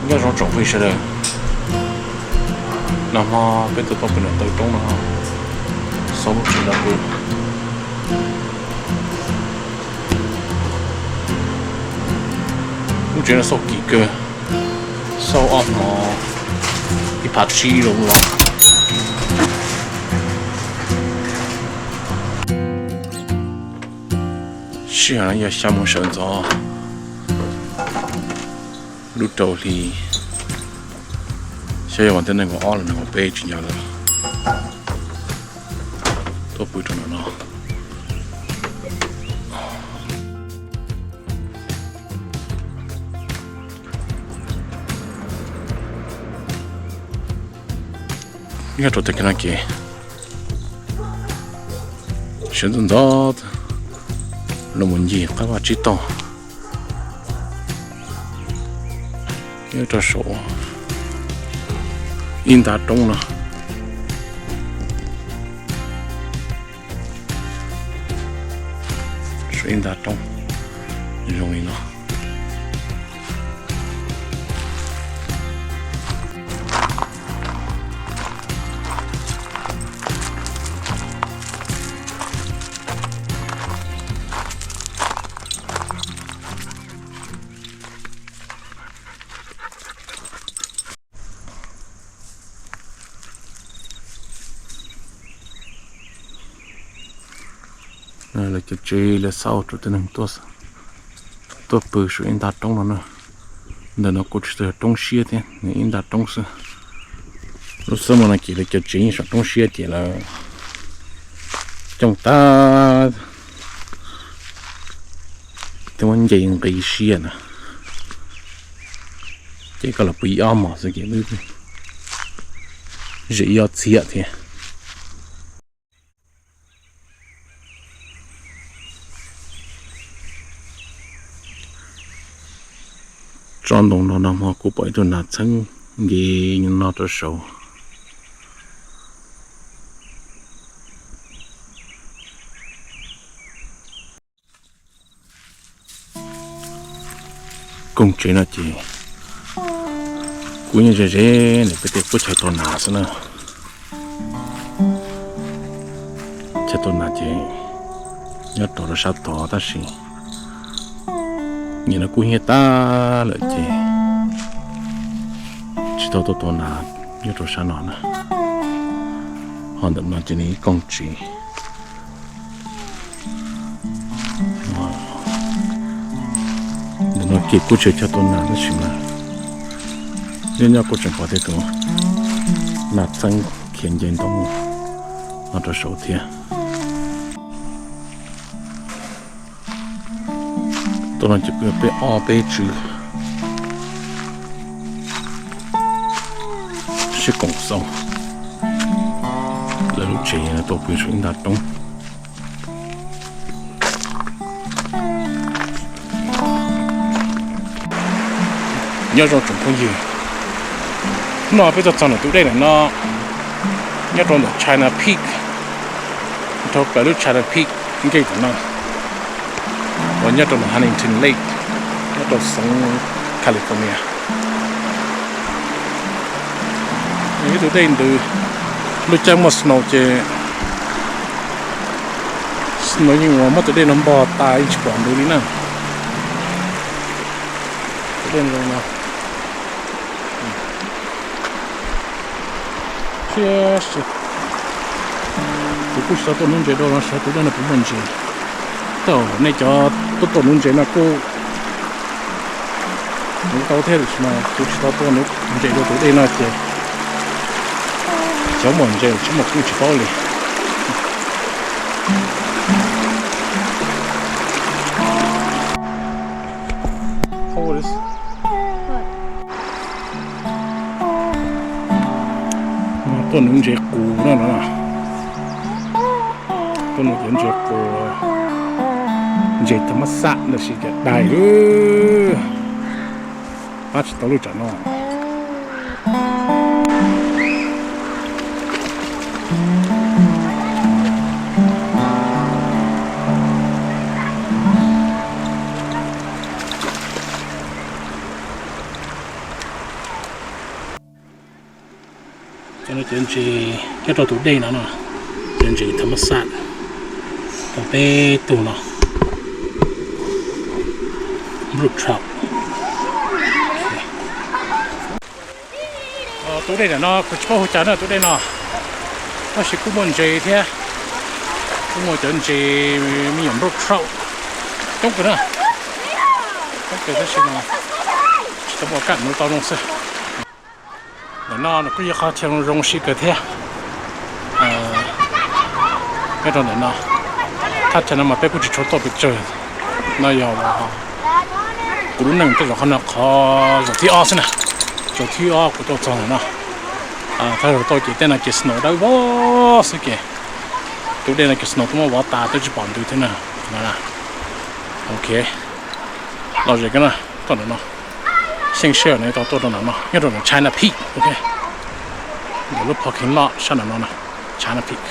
Nyob zoo tsoom phooj ywg sawv daws, nag hmo peb tuaj tau pem nram taw roob no, xauj lub tsev dab kub. Lub tsev no xauj kim kawg, xauj ob hmo ib phav tsib loo los. Sij hawm no yog xya moos sawv ntxov lub rau hli, xyov yog vas thib nees nkaum ob los nees nkaum peb tsis nco lawm. Tuaj pw rau no no. Nyob rau tej kev no ces sawv ntxov ntxov los mus ncig qab vaj tsib taug. Nyob rau saum ib nta roob no, saum ib nta roob zoo li no. Lawv cov tsev lawv xauj rau tej neeg tuaj pw saum ib nta roob no na. Ntawm no kuj tsis tau yog roob siab thiab, nws ib nta roob xwb. Lub xab mas no ces lawv cov tsev yeej saum roob siab ces lawv coob tag, thiab muab nce nqis siab na. Ces koj los pw ib ob hmos xwb ces wb zem ib ob txhiab thiab. Tsob ntoo no nag hmo kuj pom ib tug nas txheeb nce no rau saud. Koog tsev no ces kuj nyob ze ze ntawm peb tej qub chaw tua nas xwb na. Chaw tua nas ces nyob rau sab tod tab sis nim no kub hnyiab tag lawm ces tsis tau tuaj tua nas nyob rau sab no na. Ho ntawm no ces nws ib koog tsev. Ntawm no ces kuj tsis yog chaw tua nas tab sis mas nyob nyob kuj tseem pom tej tus nas txeeb khiav nce ntoo no rau saud thiab. Tuaj no ces peb ob peb tswv sib koom xauj lawv lub tsev tuaj pw saum ib nta roob. Nyob zoo tsoom phooj ywg, hnub no peb tuaj txog ntawm tus dej ntawm no, nyob rau ntawm China Peak, dhau plaws lub China Peak nqis ntawm no, uas nyob rau ntawm Huntington Lake, nyob rau xeev California. Ib tus dej ntws, lub caij muaj snow ces snow yeej uas muab tus dej no npog tas yeej tsis pom ntws li na. Tus dej zoo no. Siab, kuv kuj tsis tau tuaj hnub ntses dua no, sawv tus dej no puas muaj ntses. Tej zaum nej cov tuaj tuaj hnub ntses no kuj hnov tau thiab, tiam sis mas kuv tsis tau tuaj hnub ntses dua tus dej no ces xyov muaj ntses tsis muaj kuj tsis paub li. Tuaj hnub ntses qus no no. Tuaj hnub cov ntses qus, ntses tham mab xaj ntawm si cas dai, pab tsis tau lub tsam no. Cov ntses nyob rau tus dej no no, cov ntses tham mas xaj, tau peb tug no, brook trout. Tus dej ntawm no kuv tsis paub hu cas na tus dej no, tab sis kuj muaj ntses thiab, kuj muaj cov ntses me nyuam brook trout coob kawg na, coob kawg tab sis mas tsis tau muaj kaj mus tau no xwb. Ntawm no kuj yog qhov chaw zoo si kawg thiab. Nyob rau ntawm no, thaj chaw no mas peb kuj tsis tshua tuaj pes tsawg. No yog kuv lub neej tej zaum qhov no qhov zaum thib ob xwb na, zaum thib ob kuv tuaj txog ntawm no. Thaj zaum tuaj ces tej no ces snow dawb vog xwb ces, tus dej no ces snow twb muab vov tas twb tsis pom ntws thiab na. Ok, lom zem kawg na, tuaj ntawm no, xyeej sij hawm no tau tuaj rau ntawm no nyob rau ntawm China Peak. Ok, ntawm lub parking lot sab ntawm no na, China Peak.